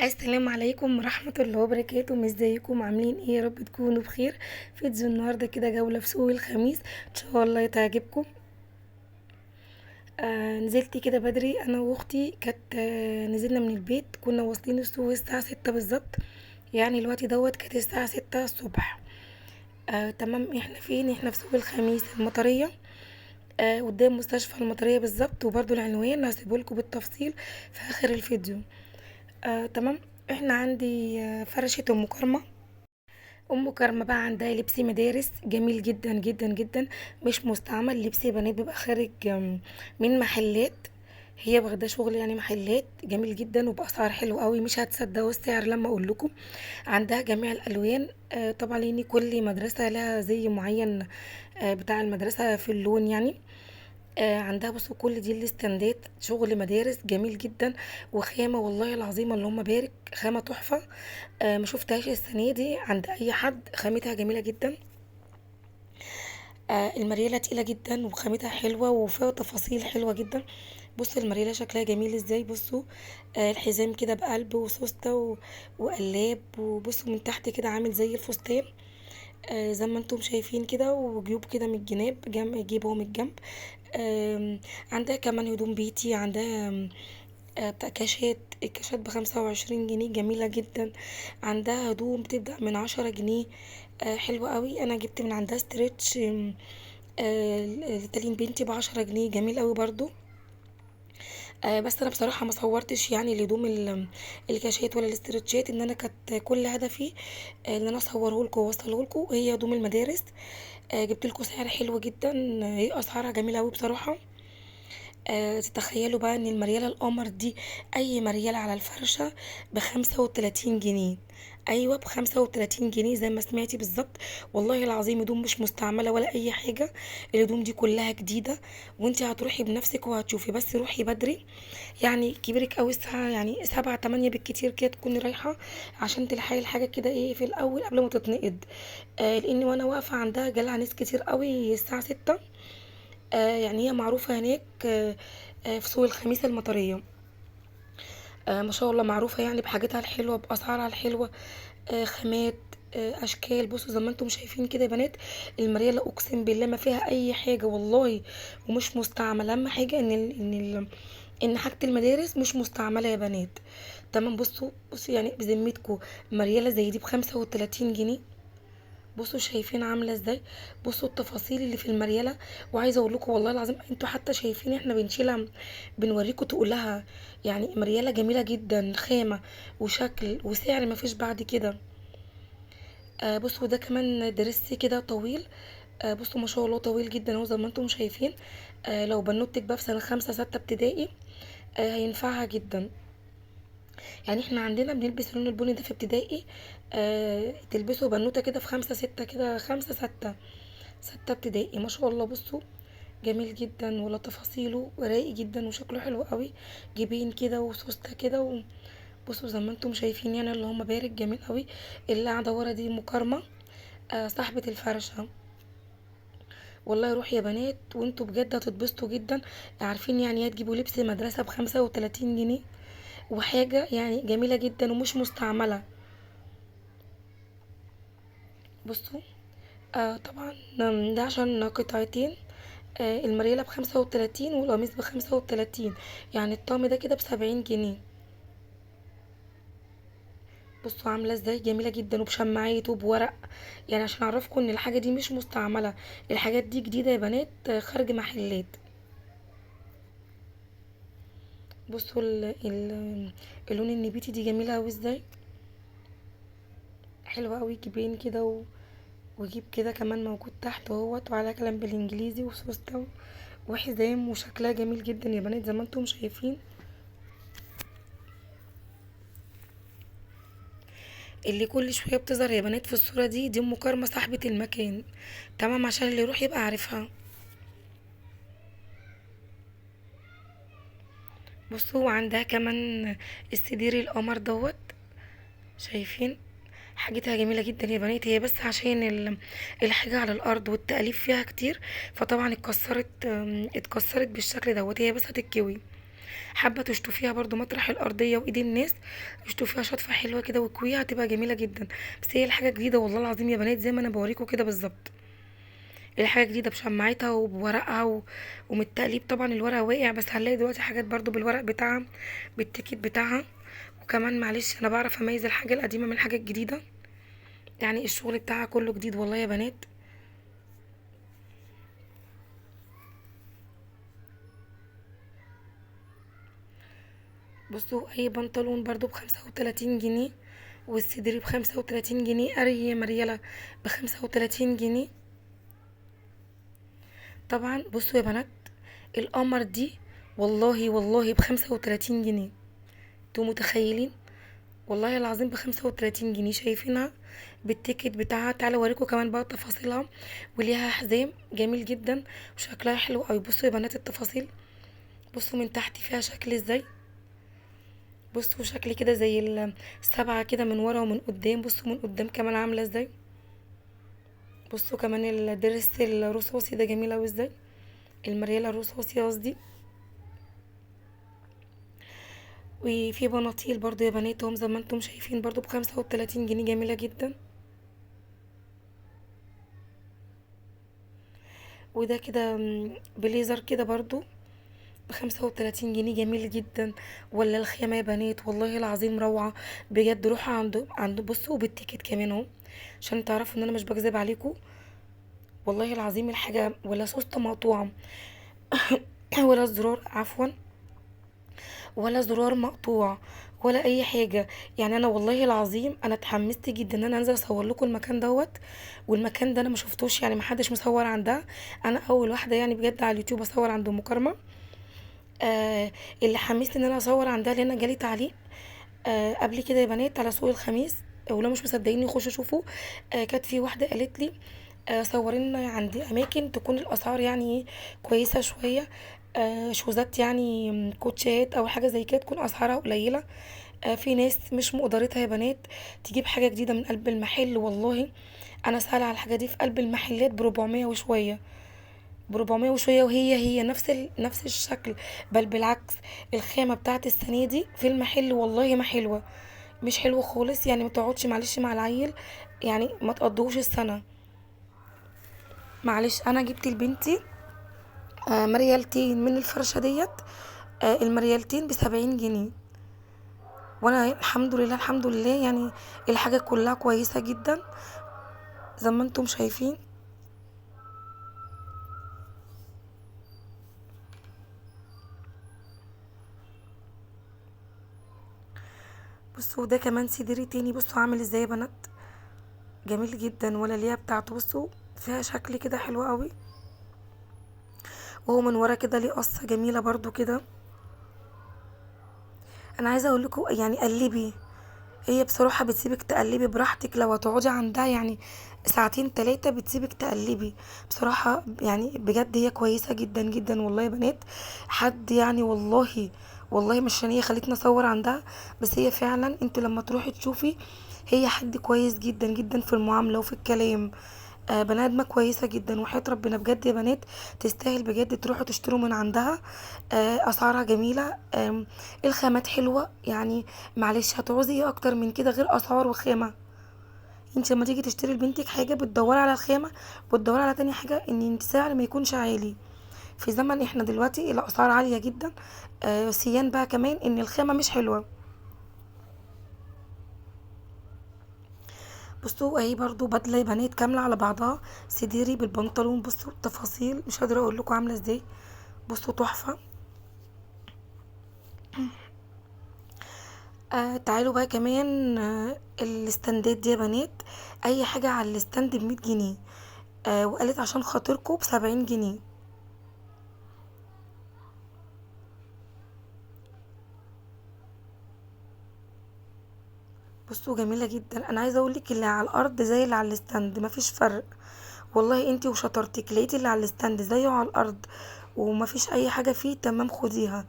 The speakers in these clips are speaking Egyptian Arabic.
السلام عليكم ورحمة الله وبركاته. ازيكم عاملين ايه؟ يا رب تكونوا بخير. فيديو النهاردة كده جولة في سوق الخميس، ان شاء الله تعجبكم. نزلت كده بدري انا واختي، كانت نزلنا من البيت، كنا واصلين السوق الساعة 6 بالظبط، يعني الوقت دوت كانت الساعة 6 الصبح. تمام. احنا فين؟ احنا في سوق الخميس المطرية، قدام مستشفى المطرية بالظبط، وبرده العنوان هسيبهولكوا بالتفصيل في اخر الفيديو. تمام. احنا عندي فرشة ام كرمة. ام كرمة بقى عندها لبس مدارس جميل جدا جدا جدا، مش مستعمل، لبس بنات بيبقى خارج من محلات، هي واخداه شغل يعني محلات، جميل جدا وباسعار حلوه قوي، مش هتصدقوا السعر لما اقول لكم. عندها جميع الالوان، طبعا لان كل مدرسه لها زي معين، بتاع المدرسه في اللون يعني. عندها بصوا كل دي الاستندات شغل مدارس جميل جدا، وخامه والله العظيم اللهم بارك، خامه تحفه. ما شفتهاش السنه دي عند اي حد، خامتها جميله جدا. المريله تقيله جدا وخامتها حلوه وفيها تفاصيل حلوه جدا. بصوا المريله شكلها جميل ازاي، بصوا، الحزام كده بقلب وسوسته وقلاب، وبصوا من تحت كده عامل زي الفستان، زي ما انتم شايفين كده، وجيوب كده من الجناب، جيب اهو من الجنب. عندها كمان هدوم بيتي، عندها بتاع كاشات، الكاشات ب25 جنيه، جميلة جدا. عندها هدوم بتبدأ من 10 جنيه، حلوة قوي. انا جبت من عندها stretch، لتالين بنتي ب10 جنيه، جميل قوي برضو. بس انا بصراحة ما صورتش يعني الهدوم الكاشات ولا الاسترتشات، ان انا كانت كل هدفي، ان انا اصوره لكم واوصله لكم هي هدوم المدارس. جبت لكم سعر حلو جدا، هي اسعارها جميلة قوي بصراحة. تتخيلوا بقى ان المريالة القمر دي، اي مريالة على الفرشة ب35 جنيه. ايوه ب35 جنيه زي ما سمعتي بالظبط، والله العظيم هدوم مش مستعملة ولا اي حاجة، الهدوم دي كلها جديدة، وانتي هتروحي بنفسك وهتشوفي، بس روحي بدري يعني، كبيرك قوي الساعة يعني 7 8 بالكتير كده تكوني رايحة، عشان تلحقي الحاجة كده ايه في الاول قبل ما تتنقض. لان وانا واقفة عندها جالها ناس كتير قوي الساعة 6، يعني هي معروفة هناك، في سوق الخميس المطرية. ما شاء الله معروفة يعني بحاجتها الحلوة، بأسعارها الحلوة، خامات، أشكال. بصوا زي ما انتم شايفين كده يا بنات، المريالة أقسم بالله ما فيها أي حاجة والله، ومش مستعملة. أهم حاجة إن حاجة المدارس مش مستعملة يا بنات. تمام. بصوا يعني بذمتكم مريالة زي دي ب35 جنيه، بصوا شايفين عاملة ازاي، بصوا التفاصيل اللي في المريالة. وعايزة اقول لكم والله العظيم انتوا حتى شايفين احنا بنشيلها بنوريكم تقولها، يعني مريالة جميلة جدا، خامة وشكل وسعر ما فيش بعد كده. بصوا ده كمان دريس كده طويل، بصوا ما شاء الله طويل جدا اهو زي ما انتم شايفين. لو بنوتك بقى في سنة 5 6 ابتدائي، هينفعها جدا. يعني احنا عندنا بنلبس اللون البني ده في ابتدائي، تلبسه بنوته كده في 5 6 كده، 5 6 6 ابتدائي ما شاء الله. بصوا جميل جدا، ولا تفاصيله رايق جدا وشكله حلو قوي، جيبين كده وسوسته كده بصوا زي ما انتم شايفين يعني اللهم بارك، جميل قوي. اللي قاعده ورا دي مكرمه، صاحبه الفرشه. والله روح يا بنات وانتوا بجد هتتبسطوا جدا. عارفين يعني ايه تجيبوا لبس مدرسه ب35 جنيه، وحاجه يعني جميله جدا ومش مستعمله. بصوا، طبعا ده عشان قطعتين، المريالة ب35 والقميص ب35، يعني الطقم ده كده ب70 جنيه. بصوا عاملة ازاي، جميلة جدا وبشماعات وبورق، يعني عشان اعرفكم ان الحاجة دي مش مستعملة، الحاجات دي جديدة يا بنات، خارج محلات. بصوا اللون النبيتي دي جميلة اوي ازاي، حلوة اوي، جيبين كده وجيب كده كمان موجود تحت اهوت، وعلى كلام بالانجليزي وسوسته وحزام، وشكلها جميل جدا يا بنات زي ما انتم شايفين. اللي كل شويه بتظهر يا بنات في الصوره دي، دي ام كرمه صاحبه المكان، تمام، عشان اللي يروح يبقى عارفها. بصوا عندها كمان السدير القمر دوت، شايفين حاجتها جميله جدا يا بنات. هي بس عشان الحاجه على الارض والتأليف فيها كتير، فطبعا اتكسرت بالشكل دوت، هي بس هتتكوي. حابة تشطفيها برضو مطرح الارضية وايد الناس، اشطفيها شطفه حلوة كده وكويها، هتبقى جميلة جدا. بس هي الحاجة جديدة والله العظيم يا بنات، زي ما انا بوريكم كده بالظبط، الحاجة جديدة بشمعتها وبورقها ومن التقليب. طبعا الورق واقع، بس هنلاقي دلوقتي حاجات برضو بالورق بتاعها بال ticket بتاعها. وكمان معلش انا بعرف اميز الحاجة القديمة من الحاجة الجديدة، يعني الشغل بتاعها كله جديد والله يا بنات. بصوا اي بنطلون برضو ب35 جنيه، والسدري ب35 جنيه، اري مريالة ب35 جنيه. طبعا بصوا يا بنات القمر دي والله والله ب35 جنيه، انتوا متخيلين؟ والله العظيم ب35 جنيه، شايفينها بال ticket بتاعها. تعالوا اوريكم كمان بقى تفاصيلها، وليها حزام جميل جدا وشكلها حلو قوي. بصوا يا بنات التفاصيل، بصوا من تحت فيها شكل ازاي، بصوا شكل كده زي السبعة كده من ورا ومن قدام. بصوا من قدام كمان عاملة ازاي، بصوا كمان الدرس الرصاصي ده جميل اوي ازاي، المريالة الرصاصي قصدي. وفي بناطيل برضو يا بنات اهم زي ما انتم شايفين برضو ب35 جنيه، جميلة جدا. وده كده بليزر كده برضو ب35 جنيه، جميل جدا. ولا الخامة يا بنات والله العظيم روعة بجد. روحوا عند بصوا بال ticket كمان اهو عشان تعرفوا ان انا مش بكذب عليكم والله العظيم. الحاجة ولا سوستة مقطوعة ولا زرار، عفوا، ولا زرار مقطوع ولا اي حاجة. يعني انا والله العظيم انا اتحمست جدا ان انا انزل اصور لكم المكان دوت، والمكان ده انا ما شفتوش، يعني ما حدش مصور عندها، انا اول واحدة يعني بجد على اليوتيوب اصور عند ام كارما. اللي حمسني ان انا اصور عندها لان انا جالي تعليق قبل كده يا بنات على سوق الخميس، ولو مش مصدقيني خشوا شوفوا. كانت في واحدة قالت لي صوري لنا عند اماكن تكون الاسعار يعني كويسة شوية، شوزات يعني كوتشات او حاجة زي كده تكون اسعارها قليله. في ناس مش مقدرتها يا بنات تجيب حاجة جديدة من قلب المحل. والله انا سالة على الحاجة دي في قلب المحلات ب400 وشوية، ب400 وشوية، وهي هي نفس الشكل، بل بالعكس الخامة بتاعت السنة دي في المحل والله ما حلوة، مش حلوة خالص. يعني ما تقعدش معلش مع العيل، يعني ما تقضوش السنة. معلش انا جبت لبنتي مريالتين من الفرشة ديت، المريالتين ب70 جنيه، وانا الحمد لله الحمد لله يعني الحاجة كلها كويسة جدا زي ما انتم شايفين. بصوا ده كمان سديري تاني، بصوا عامل ازاي يا بنات، جميل جدا. ولا ليها بتاعته، بصوا فيها شكل كده حلو قوي، وهو من ورا كده ليه قصة جميلة برضو كده. انا عايزه اقول لكم يعني قلبي، هي بصراحة بتسيبك تقلبي براحتك، لو هتقعدي عندها يعني ساعتين تلاتة بتسيبك تقلبي بصراحة، يعني بجد هي كويسة جدا جدا والله يا بنات. حد يعني والله والله مش عشان هي خلتني اصور عندها، بس هي فعلا انتوا لما تروحي تشوفي هي حد كويس جدا جدا في المعاملة وفي الكلام، بني ادمه كويسة جدا وحياه ربنا بجد يا بنات تستاهل بجد تروحوا تشتروا من عندها. اسعارها جميلة، الخامات حلوة، يعني معلش هتعوزي ايه اكتر من كده غير اسعار وخامه؟ انت لما تيجي تشتري لبنتك حاجة بتدوري على الخامة، بتدوري على تاني حاجة ان السعر ما يكونش عالي. في زمن احنا دلوقتي الاسعار عالية جدا، سيان بقى كمان ان الخامة مش حلوة. بصوا اهي برضو بدله يا بنات كاملة على بعضها، سديري بالبنطلون، بصوا التفاصيل مش قادرة اقول لكم عامله ازاي، بصوا تحفة. تعالوا بقى كمان، الاستندات دي يا بنات، اي حاجة على ال stand ب100 جنيه، وقالت عشان خاطركم ب70 جنيه. بصوا جميلة جدا، انا عايزه اقول لك اللي على الارض زي اللي على ال stand مفيش فرق والله، انتي وشطارتك لقيتي اللي على ال stand زيه على الارض ومفيش اي حاجة فيه، تمام خديها.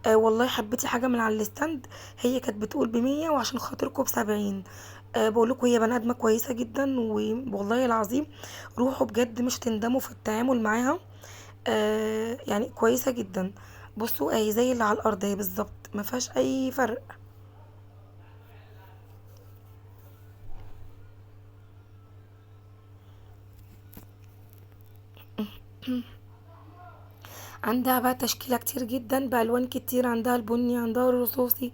والله حبيتي حاجة من على ال stand، هي كانت بتقول ب100 وعشان خاطركم ب70. بقول لكم هي بني ادمه كويسة جدا والله العظيم، روحوا بجد مش تندموا في التعامل معاها، يعني كويسة جدا. بصوا اهي زي اللي على الارض اهي بالظبط، ما فيهاش اي فرق. عندها بقى تشكيله كتير جدا بالوان كتير، عندها البني، عندها الرصاصي،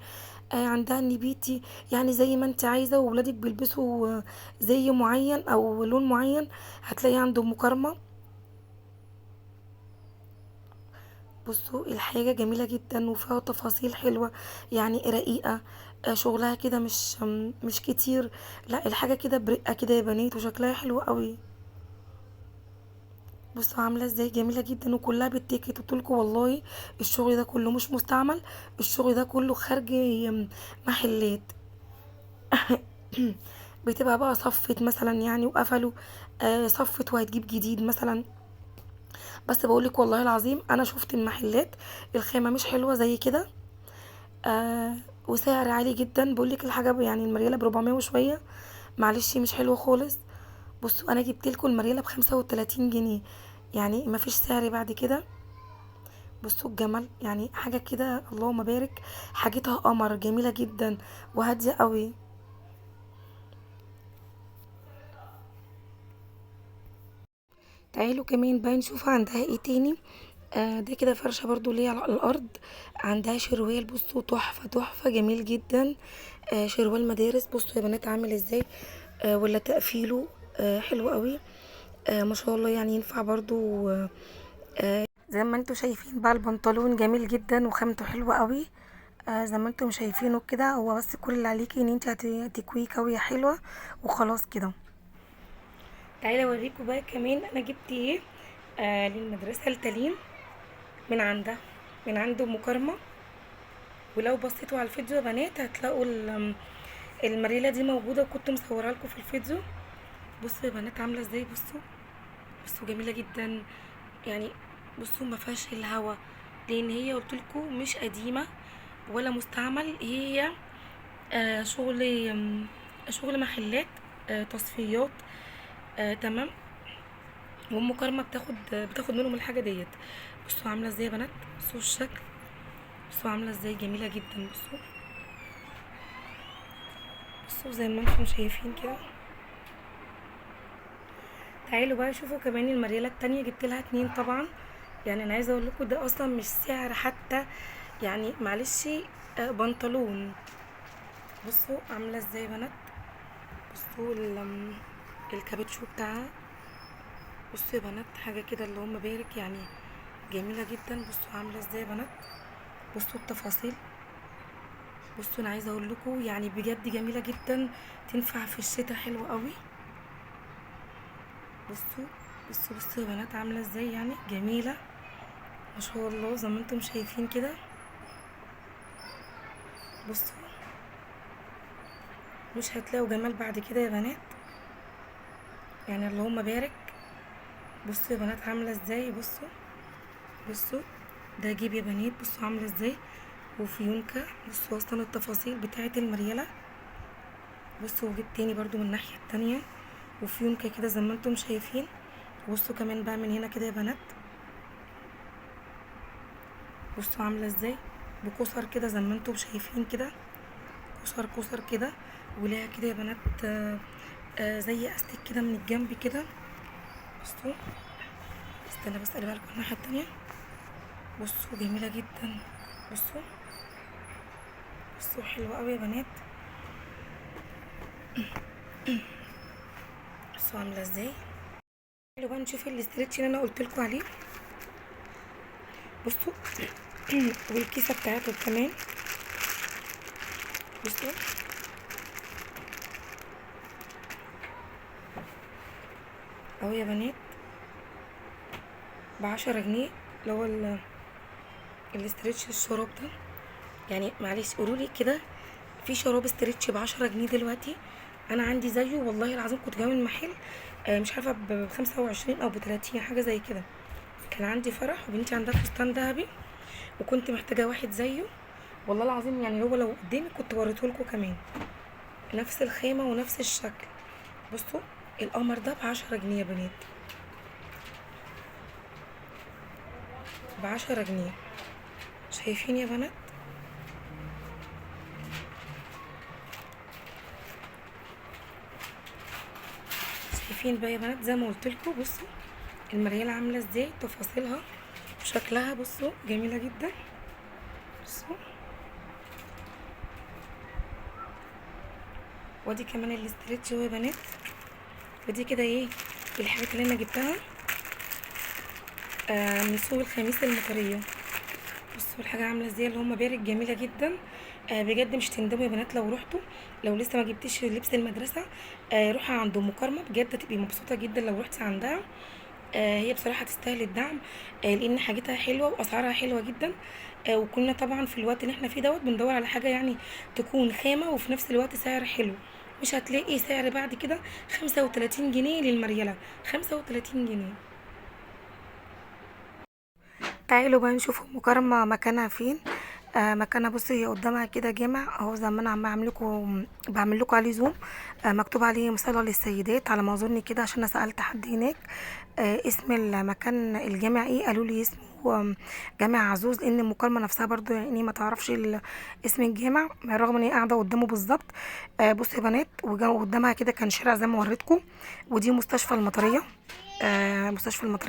عندها النبيتي، يعني زي ما انت عايزه. وولادك بيلبسوا زي معين او لون معين هتلاقي عنده مكرمة. بصوا الحاجة جميلة جدا وفيها تفاصيل حلوة، يعني رقيقه، شغلها كده مش كتير، لا الحاجة كده برقه كده يا بنات، وشكلها حلو قوي. بصوا عامله ازاي، جميلة جدا وكلها بال ticket. قلتلكوا والله الشغل ده كله مش مستعمل، الشغل ده كله خارج محلات. بتبقى بقى صفت مثلا يعني وقفلوا، صفت وهتجيب جديد مثلا. بس بقولك والله العظيم انا شفت المحلات الخامة مش حلوة زي كده، وسعر عالي جدا. بقولك الحاجة يعني المريله ب400 وشوية، معلش مش حلوة خالص. بصوا انا جبت لكم المريله ب35 جنيه، يعني مفيش سعر بعد كده. بصوا الجمال، يعني حاجة كده اللهم بارك، حاجتها قمر، جميلة جدا وهاديه قوي. تعالوا كمان بقى نشوف عندها ايه تاني. ده كده فرشه برضو ليها على الارض، عندها شروال. بصوا تحفة تحفة جميل جدا، شروال مدارس. بصوا يا بنات عامل ازاي، ولا تقفيله، حلو قوي، ما شاء الله، يعني ينفع برضو. زي ما انتم شايفين بقى البنطلون جميل جدا وخامته حلوة قوي، زي ما انتم شايفينه كده. هو بس كل اللي عليكي ان انت هتكويه كوية حلوة وخلاص كده. تعالي اوريكم بقى كمان انا جبت ايه، للمدرسة لتالين من عندها، من عند ام كرمه. ولو بصيتوا على الفيديو يا بنات هتلاقوا المريله دي موجودة، وكنت مصورها لكم في الفيديو. بصوا يا بنات عامله ازاي، بصوا بصوا جميلة جدا، يعني بصوا ما فيهاش الهوا، لان هي قلت لكم مش قديمة ولا مستعمل، هي شغل محلات، تصفيات، تمام. وام كرمه بتاخد منهم الحاجة ديت. بصوا عامله ازاي يا بنات، بصوا الشكل، بصوا عامله ازاي، جميلة جدا. بصوا بصوا زي ما انتم شايفين كده. تعالوا بقى شوفوا كمان المريله التانية، جبت لها 2 طبعا. يعني انا عايزه اقول لكم ده اصلا مش سعر حتى، يعني معلش، بنطلون. بصوا عامله ازاي يا بنات، بصوا الكابتشو بتاعها. بصوا يا بنات حاجة كده اللهم بارك، يعني جميلة جدا. بصوا عامله ازاي يا بنات، بصوا التفاصيل. بصوا انا عايزه اقول لكم يعني بجد جميلة جدا، تنفع في الشتاء حلو قوي. بصوا بصوا بصوا يا بنات عامله ازاي، يعني جميلة ما شاء الله زي ما انتم شايفين كده. بصوا مش هتلاقوا جمال بعد كده يا بنات، يعني اللهم بارك. بصوا يا بنات عامله ازاي، بصوا بصوا ده جيب يا بنات، بصوا عامله ازاي، وفيونكه. بصوا اصلا التفاصيل بتاعه المريله. بصوا وجيب تاني برضو من الناحية التانية، وفيونكه كده زي ما انتم شايفين. بصوا كمان بقى من هنا كده يا بنات، بصوا عامله ازاي، بكسر كده زي ما انتم شايفين كده، كسر كسر كده، وليها كده يا بنات، زي استك كده من الجنب كده. بصوا استنى بس اقلبها لكم الناحية التانية. بصوا جميلة جدا، بصوا بصوا حلوة قوي يا بنات. بصوا عامله ازاي. تعالوا بقى نشوف ال stretch اللي انا قلت لكم عليه. بصوا والكيسه بتاعته كمان. بصوا اهو يا بنات ب10 جنيه، اللي هو ال stretch الشراب ده. يعني معلش قولوا لي كده، في شراب stretch ب10 جنيه دلوقتي؟ انا عندي زيه والله العظيم، كنت جاية من المحل، مش عارفه ب25 او ب30 حاجة زي كده. كان عندي فرح وبنتي عندها فستان ذهبي، وكنت محتاجه واحد زيه والله العظيم، يعني هو لو قدامي كنت وريته لكم كمان، نفس الخامة ونفس الشكل. بصوا القمر ده ب10 جنيه يا بنات، ب10 جنيه. شايفين يا بنات؟ شايفين بقى يا بنات زي ما قلت لكم؟ بصوا المريالة عاملة ازاي، تفاصيلها وشكلها، بصوا جميلة جدا. بصوا وادي كمان ال stretch اهو يا بنات. ودي كده ايه الحاجات اللي انا جبتها من سوق الخميس المطريه. بصوا الحاجة عامله ازاي، اللي هم بارد، جميلة جدا. بجد مش تندموا يا بنات لو رحتوا. لو لسه ما جبتيش لبس المدرسة روحي عند ام كارما، بجد هتبقي مبسوطة جدا لو رحتي عندها. هي بصراحة تستاهل الدعم، لان حاجتها حلوة واسعارها حلوة جدا. وكنا طبعا في الوقت اللي احنا فيه دوت بندور على حاجة يعني تكون خامة وفي نفس الوقت سعر حلو. مش هتلاقي سعر بعد كده 35 جنيه للمريله، 35 جنيه. تعالوا بقى نشوف ام كارما مكانها فين. مكانها بصي هي قدامها كده جامع اهو، زي ما انا عم اعمل لكم، بعمل لكم عليه زوم. مكتوب عليه مصلى للسيدات على ما اظن كده، عشان انا سالت حد هناك اسم المكان الجامع ايه، قالوا لي اسمه جامع عزوز، لان ام كارما نفسها برضو يعني ما تعرفش اسم الجامع رغم ان هي قاعدة قدامه بالظبط. بصوا يا بنات، وقدامها كده كان شارع زي ما وريتكم، ودي مستشفى المطريه. مستشفى المطريه.